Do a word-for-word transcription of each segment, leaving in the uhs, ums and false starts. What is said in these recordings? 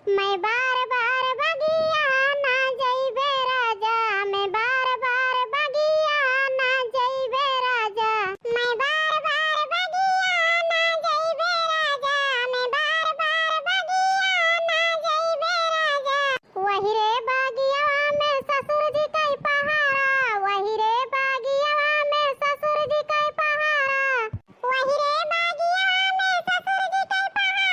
मैं बार बार बगिया ना जइबे राजा, मैं बार बार बगिया ना जइबे राजा। मैं बार बार बगिया ना जइबे राजा, मैं बार बार बगिया ना जइबे राजा। वही रे बगिया में ससुर जी कई पहाड़ा, वही रे बगिया में ससुर जी कई पहाड़ा। वही रे बगिया में ससुर जी कई पहाड़ा,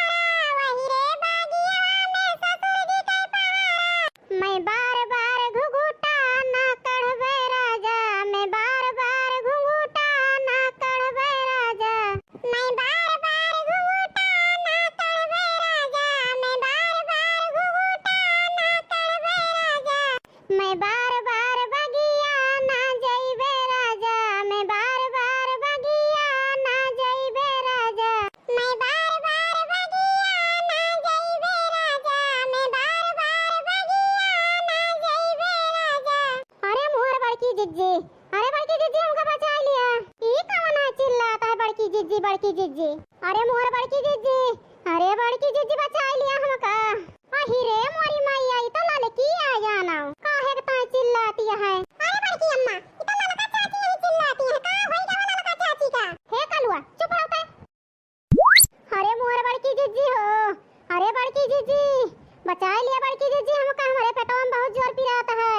वही रे बगिया में ससुर जी कई पहाड़ा। मैं बार बार घुघुटा ना कढ़बे राजा, मैं बार बार घुघुटा ना कढ़बे राजा। मैं बार बार घुघुटा ना कढ़बे राजा, मैं बार बार घुघुटा ना कढ़बे राजा। मैं बार बार बगिया ना जइबे राजा, मैं बार बार बगिया ना जइबे राजा। मैं बार बार बगिया ना जइबे राजा, मैं बार बार बगिया ना जइबे राजा। अरे मोर बड़की जिज्जी, अरे बड़की जिज्जी हमका बचाइ लिया। ई कवन है चिल्लात है बड़की जिज्जी, बड़की जिज्जी। अरे मोर बड़की जिज्जी, अरे बड़की जिज्जी बचाइ लिया हमका। अही रे मोरी मैया, ई तो ललकी आ जाना। काहे के ताई चिल्लाती है? अरे बड़की अम्मा, ई तो ललका चाची यही चिल्लाती है। का होई गवा ललका चाची का? हे कलुआ, चुप रहो ते। अरे मोर बड़की जिज्जी हो, अरे बड़की जिज्जी, बचाइ लिया बड़की जिज्जी हमका, हमरे पेटवा में बहुत जोर पिरात है।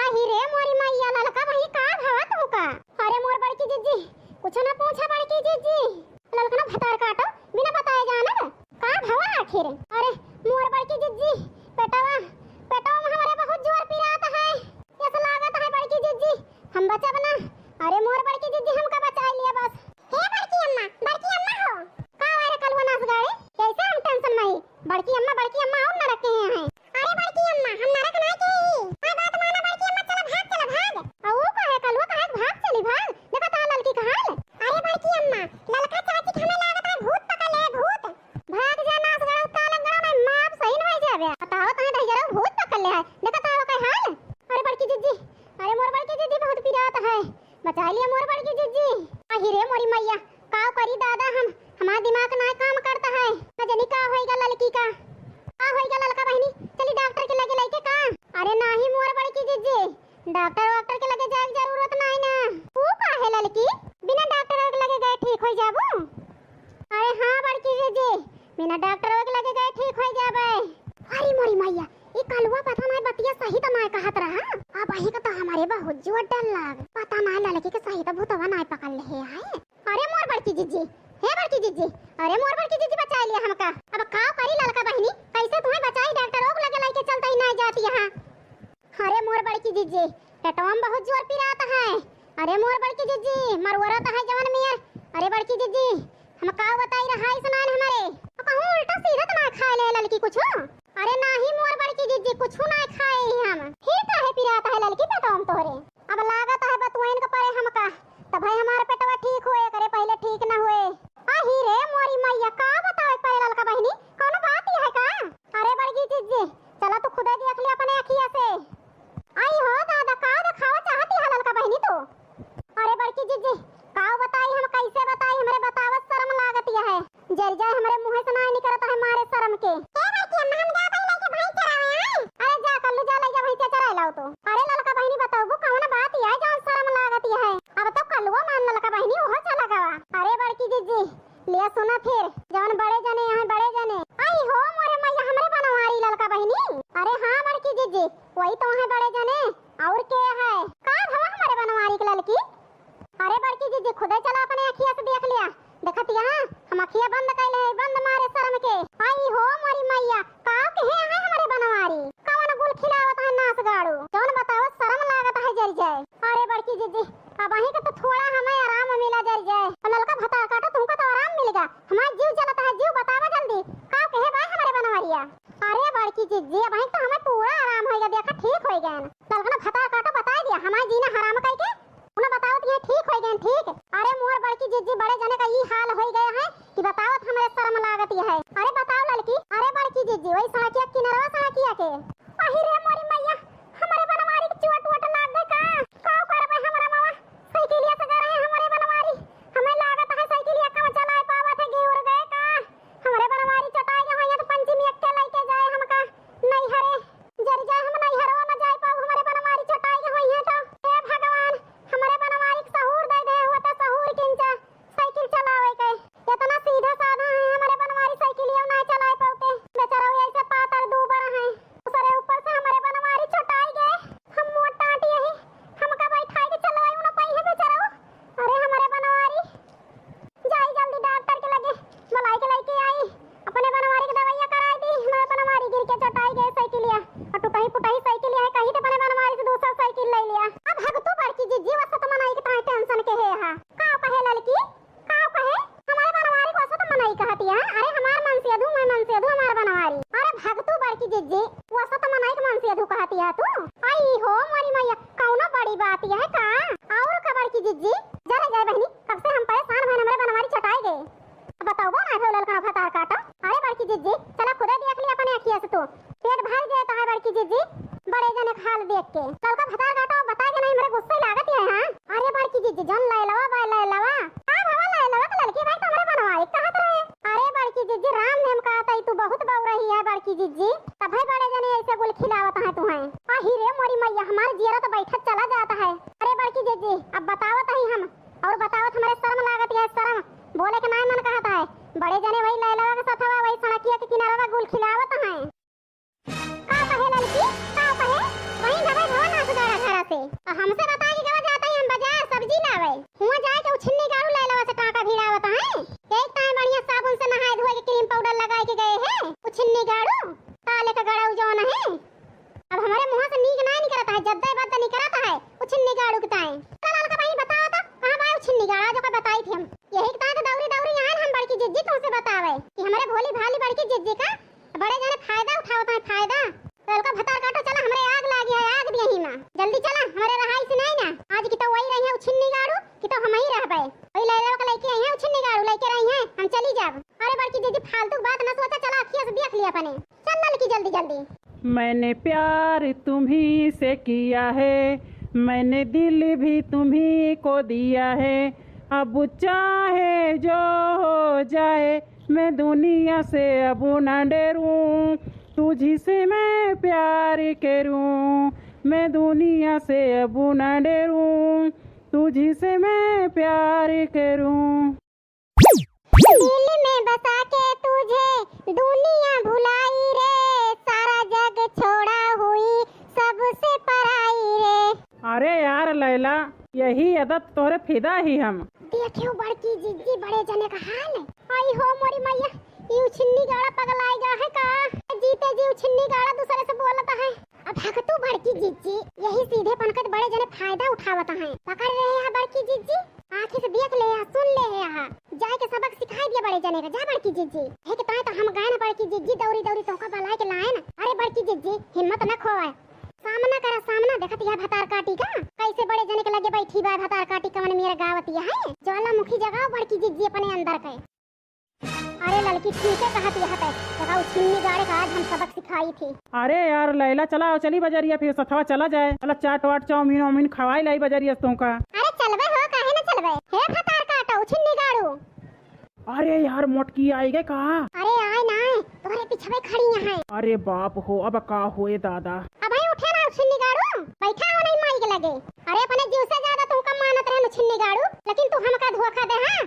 अही रे मोरी मैया, ललका बहिनी का भवा तुहका? अरे मोर बड़की जिज्जी, कुछ ना पूछा बड़की जिज्जी। ललकना भतार काटो, बिना बताए जानब। का भवा आखिर? अरे मोर बड़की जिज्जी, पेटवा, पेटवा में हमरे बहुत जोर पिरात है। ऐसा लागत है बड़की जिज्जी, हम बचब ना। अरे मोर बड़की जिज्जी, हमका बचाइ लिया बस। हे बड़की अम्मा, बड़की अम्मा हो। का हुआ रे कलुआ नास गाड़े? कैसे हम tension में ही? बड़की अम्मा, बड़की अम्मा और नरक के हैं। अरे बड़की अम्मा, हम नरक ना के ही। हाँ, बात माना बड़की अम्मा, चला भाग, चला भाग। आ, वो काहे कलुआ, काहे भाग चली, भाग? देखा ता ललकी का हाल। अरे बड़की अम्मा, ललका चाची के हमें लागत है भूत पकड़ ले, भूत। भाग जा नास गड़ा, उताल गड़ा, मैं माप सही नहीं जावे। बताओ तहे दहिजरा भूत पकड़ ले है। देखा ता का हाल। अरे बड़की जिज्जी, अरे मोर बड़की जिज्जी बहुत पिरात है। बचाइ लिया मोर बड़की जिज्जी। अही रे मोरी मैया, का करी दादा हम, हमार दिमाग ना काम करता है। न जानी का होइगा ललकी का, का होइगा ललका बहिनी, चली डॉक्टर के लगे लइके का। अरे नाही मोर बड़की जिज्जी, डॉक्टर वॉक्टर के लगे जाए के जरूरत नाही ना। ऊ का है ललकी, बिना डॉक्टर के लगे गए ठीक होइ जाबू? अरे हाँ बड़की जिज्जी, बिना डॉक्टर के लगे गए ठीक होइ जाबे। अरे मोरी मैया, ई कलुआ पता नाही बतिया सही त नाही कहत रहा। अब अही का तो हमरे बहुत जोर डर लाग। पता नाही ललकी के सही त भूतवा नाही पकड़ ले है। अरे मोर बड़की जिज्जी, हे बड़की जिज्जी, अरे मोर बड़की जिज्जी बचाइ लिया हमका। अब का करी ललका बहिनी, कैसे तुम्हें बचाई, डॉक्टर ओक लगे लइके चलता ही नाही जाती यहाँ। अरे मोर बड़की जिज्जी, पेटवा में बहुत जोर पिरात है। अरे मोर बड़की जिज्जी, मरुअरत है जवन मियर। अरे बड़की जिज्जी, हम का बताई रहा है सुनान हमरे। अब कहूँ उल्टा सीधा तो ना खाए ले ललकी कुछ। अरे नाही मोर बड़की जिज्जी, कुछ ना खाए ही हम। फिर काहे पिरात है ललकी पेटवा में तोहरे? अब लागत है बतुआइन के परे हमका। तब भाई हमार पेटवा ठीक होए करे पहले ठीक ना होए। अही रे मोरी मैया, का बतावे परे ललका बहिनी, कौनो बात ही है का? अरे बड़की जिज्जी, चला तू खुदे देख ले अपने अखिया से। आई हो दादा, का देखावा चाहती है ललका बहिनी तू? अरे बड़की जिज्जी, का बताई हम, कैसे बताई, हमरे बतावत शर्म लागत है। जर जाए हमरे मुँह से ना निकरत है मारे शर्म के। ए बड़की अम्मा, हम जात हई लेके भैंस चरावे, आए। अरे जा कल्लू, जा ले जा भैंस चराए लाओ तो। अरे ललका बहिनी बताओ, कौन बात है जौन शर्म लागत है? अब तो कल्लुआ मान ललका बहिनी, ओहो चला गवा। अरे बड़की जिज्जी, लिया सुना फिर, जौन बड़े जने यहाँ बड़े जने। आई हो मोरे मैया, हमरे बनवारी ललका बहिनी। अरे हाँ बड़की जिज्जी, वही तो है बड़े जने। और के है? का भवा हमरे बनवारी के ललकी? अरे बड़की जिज्जी, खुदे चला अपने अखिया से देख लिया। देखत यहाँ हम अखिया बंद कैले है, बंद मारे शर्म के। आई हो मोरी मैया, का कहे है हमरे बनवारी? कवन गुल खिलावत है नास गाड़ू? जौन बताओ शर्म लागत है जर जाए। अरे बड़की जिज्जी, अब अही का तो थोड़ा हमें आराम मिला जर जाए। और ललका भतार काटो, तुमका तो आराम मिलेगा। हमार जीव जलत है, जीव बतावा जल्दी। का कहे बा हमरे बनवरिया? अरे बड़की जिज्जी, अब अही तो हमें पूरा आराम होइगा, देखा ठीक होइ गए। ललकना भतार काटो बताइ दिया, हमार जीना हराम कइके। उन्हें बताओ तो ये ठीक होइ गए, ठीक। अरे मोर बड़की जिज्जी, बड़े जने का ई हाल होइ गए है कि बताओ तो हमरे शर्म लागत है। अरे बताओ ललकी, अरे बड़की जिज्जी, वही सड़किया किनरवा सड़किया के। अही रे मोरी मैया, हमरे बनवारी के चोट वोट लाग गए का? का करबे हमरा मावा? साइकिलिया से गए रहे हमरे बनवारी। हमें लागत है साइकिलिया कम चलाए पावत है, गिर गए का? हमरे बनवारी चटाई गए हैं, ये तो पंचमी अक्के जिज्जी, वैसा तो मनई के मन से अधू कहती है तू। आई हो मोरी मैया, कौनो बड़ी बात है का? और का बड़की जिज्जी? जरा जाए बहिनी, कब से हम परेशान भइन, हमरे बनवारी चटाई गए। बताओ ना, फिर ललकना भतार काटा। अरे बड़की जिज्जी, चला खुदे देख लिया अपने अखिया से तू। पेट भर जाए तो है बड़की जिज्जी, बड़े जने के हाल देख के। ललका भतार काटा, बता के नहीं, हमरे गुस्से लागत है, हाँ? अरे बड़की जिज्जी, जौन लैलवा बा, लैलवा। का भवा लैलवा के ललकी भाई तो हमरे बनवारी कहत रहे। अरे बड़की जिज्जी, राम नेम कहत है, तू बहुत बउरही है बड़की जिज्जी। तब है बड़े जने ऐसे गुल खिलावत है तुहें। आही रे मोरी मैया, हमार जियरा तो बैठत चला जाता है। अरे बड़की जिज्जी, अब बतावत ही हम, और बतावत हमरे शर्म लागत है, शर्म। बोले के नाय मन कहत है। बड़े जने वही लैलवा के सथवा, वही सड़किया के किनारवा गुल खिलावत हैं। का कहे ललकी, का कहे? वहीं गवे भवन नास गाड़ा घरा से। आ हमसे बताई के गवा जाता ही हम बाजार सब्जी लावे। हुआ जाए के उछिन्नी गाड़ू लैलवा से टाका भिड़ावत हैं। एक ताए बढ़िया साबुन से नहाए धोए के cream powder लगाए के गए हैं। उछिन्नी गाड़ू, ताले के गड़ाऊ जौन है। अब हमरे मुँह से नीक ना निकरत है, जद्दे बद्दे निकरत है, उछिन्नी गाड़ू के ताए। चल, ललका बहिनी, बतावा तो, कहाँ बा उछिन्नी गाड़ा, जो कोई बताई थी हम। यही के ताए तो दौरी दौरी यहाँ हम बड़की जिज्जी तुमसे बतावे कि हमरे भोली भाली बड़की जिज्जी का बड़े जने फायदा उठावत है, फायदा। ललका भतार काटो, चला, हमरे आग लागी है, आग दिया ही माँ। जल्दी चला, हमरे रहाई से नहीं ना। आज की तो वही रही है उछिन्नी गाड़ू, कि तो हम ही रहबे। वही लैलवा के लइके आई है उछिन्नी गाड़ू, लइके रही है, हम चली जाब। अरे बड़की जिज्जी, फालतू बात ना सोचा, चला, अखिया से देख लिया अपने। चल ललकी, जल्दी जल्दी। मैंने प्यार तुम्ही से किया है, मैंने दिल भी तुम्ही को दिया है, अब चाहे जो हो जाए, मैं दुनिया से अब ना डरूं, तुझी से मैं प्यार करूं, मैं दुनिया से अब ना डरूं, तुझी से मैं प्यार करूं। दिल में बसा के तुझे दुनिया भुलाई रे, सारा जग छोड़ा हुई सबसे पराई रे। अरे यार लैला, यही अदत तोहरे फिदा ही हम। देखियो बड़की जिज्जी बड़े जने का हाल। आई हो मोरी मैया, ई उछिन्नी गाड़ा पगलाई गा है का? जीते जी उछिन्नी गाड़ा दूसरे से बोलत है। अब हक तू बड़की जिज्जी, यही सीधेपन के बड़े जने फायदा उठावत हैं। पकड़ रहे हैं बड़की जिज्जी, आँखी से देख ले हैं, सुन ले हैं। जाए के सबक सिखाई दिया बड़े जने का, जा बड़की जिज्जी। हे के ताए तो हम गए ना बड़की जिज्जी, दौरी दौरी तोहका बलाए के लाए ना। अरे बड़की जिज्जी, हिम्मत न खोए, सामना करा सामना। देखत यह भतार काटी का कैसे बड़े जने के लगे बैठी बा, भतार काटी कवन मेरा गावत यह है। ज्वालामुखी जगाओ बड़की जिज्जी अपने अंदर के। अरे ललकी, ठीक है कहत यह तै, देखा उछिन्नी गाड़े का आज हम सबक सिखाई थी। अरे यार लैला, चला आओ, चली बजरिया, फिर सथवा चला जाए, चला चाट वाट चाउमीन वाउमीन खवाई लाई बजरिया से तोहका। अरे चलबे हो, काहे न चलबे? हे भतार काटो, उछिन्नी गाड़ू। अरे यार मोटकी आई गए का? अरे आए ना, तोहरे पिछवे खड़ी यहाँ। अरे बाप हो, अब का होए दादा। अब आई उठे ना उछिन्नी गाड़ू, बैठा हो नहीं माई के लगे। अरे अपने जीव से ज्यादा तोहका मानत रहे उछिन्नी गाड़ू, लेकिन तू हमका धोखा दे, हाँ?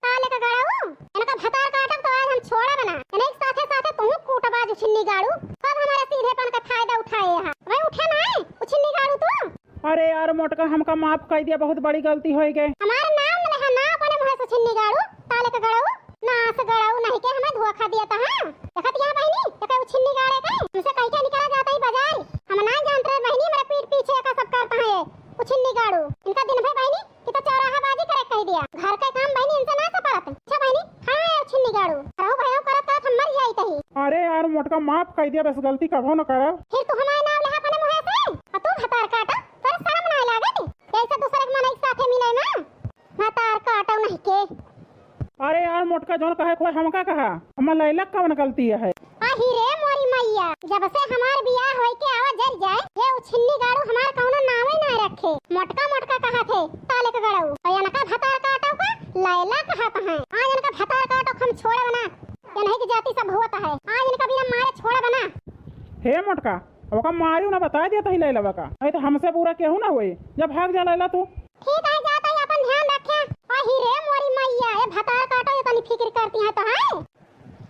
ताले का गड़ाऊ, इनका भतार काटब तो आज हम छोड़ब ना। इन्हें साथे साथे तू कूटबा जो छिन्नी गाड़ू, सब हमारे सीधेपन का फायदा उठाए हा। अबे उठे ना, उछिन्नी गाड़ू तू। अरे यार मोटका, हमका माफ कर दिया, बहुत बड़ी गलती हो गई। हमारे नाम न लेहा ना अपने मुँह से छिन्नी गाड़ू, ताले का गड़ाऊ, नास गड़ाऊ नहीं के हमें धोखा दिया था। हाँ देखत यहाँ बहिनी, एके उछिन्नी गाड़े के हमसे कह के निकला जाता ही बाजार। हम ना जानते रहे बहिनी, मेरे पीठ पीछे का सब करता है ये उछिन्नी गाड़ू। इनका दिन भर बहिनी कि तो चौराहा बाजी करे कह दिया। घर के काम बहिनी इनसे ना सपरत। अच्छा बहिनी, हाँ यार छिन्नी गाड़ू, रहू भैया करत करत हम मर जाई तही। अरे यार मोटका, माफ कर दिया, बस गलती कभो न करब। फिर तू हमारे नाम लेहा अपने मुँह से, और तू भतार काटा, तोर शर्म ना लागत? कैसे दूसरे के मनई के साथे मिले ना? भतार काटो नहीं के। अरे यार मोटका, जौन कहे खोए हमका कहा, हमार लैला कवन गलती है? आही रे मोरी मैया, जब से हमार बियाह होई के आवा जर जाए, ये उछिन्नी गाड़ू हमार कौनो नामे ना रखे। मोटका मोटका कहा थे, ताले के गड़ऊ। और इनका भतार काटो का लैला कहा है। आज इनका भतार काटो हम छोड़ब ना। इन्हीं की जाति सब होता है। आज इनका बिना मारे छोड़ब ना। हे मोटका, ओका मारी ना बता दिया तही लैलवा का। नहीं तो हमसे बुरा केहू ना होई। जब भाग जा लैला तू। ठीक है, जाता ही अपन ध्यान रखे। आही रे मोरी मैया, ये भतार काटो, ये तनी फिक्र करती है तो है।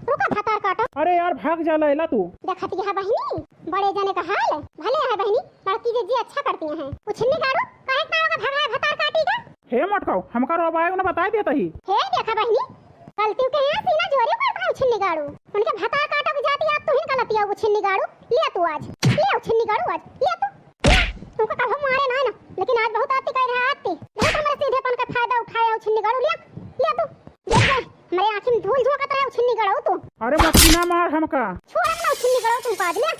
रुका भतार काटो। अरे यार, भाग जा लैला तू। देखत यह बहिनी, बड़े जने का हाल। भले है बहिनी, बड़की जिज्जी अच्छा करती हैं। उछिन्नी गाड़ू, काहे इतना ओका भगाए भतार काटी का? हे मोटकाऊ, हमका रोबाए उन्हें बताए देता ही। हे देखा बहिनी, गलती के यहाँ सीना जोरी करता है उछिन्नी गाड़ू। उनके भतार काटो की जाती, आज तू ही गलती है उछिन्नी गाड़ू। लिया तू आज, लिया उछिन्नी गाड़ू आज, लिया तू। तुमको कभो मारे ना ना, लेकिन आज बहुत आती कह रहा आती। बहुत हमारे सीधेपन का फायदा उठाया उछिन्नी गाड़ू, लिया, लिया तू। देख ले, हमारे आँखी में धूल झोंकत रहे उछिन्नी गाड़ू तू। अरे मत ना मार हमका। छोड़ ना छिन्नी गाड़ू तू, पाद ले।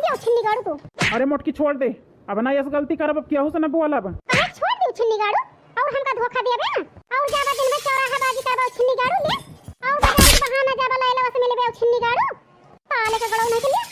ले छिन्नी गाड़ू तू। अरे मोटकी छोड़ दे, अब ना यस गलती करब, अब केहू से ना बोलब। अरे छोड़ दे छिन्नी गाड़ू, और हमका धोखा देबे ना? और जाबा दिन भर चौराहा बाजी करबा छिन्नी गाड़ू ले, और बाजार के बहाना जाबा लैला से मिलबे छिन्नी गाड़ू। पाले के गड़ौ नहीं के लिए,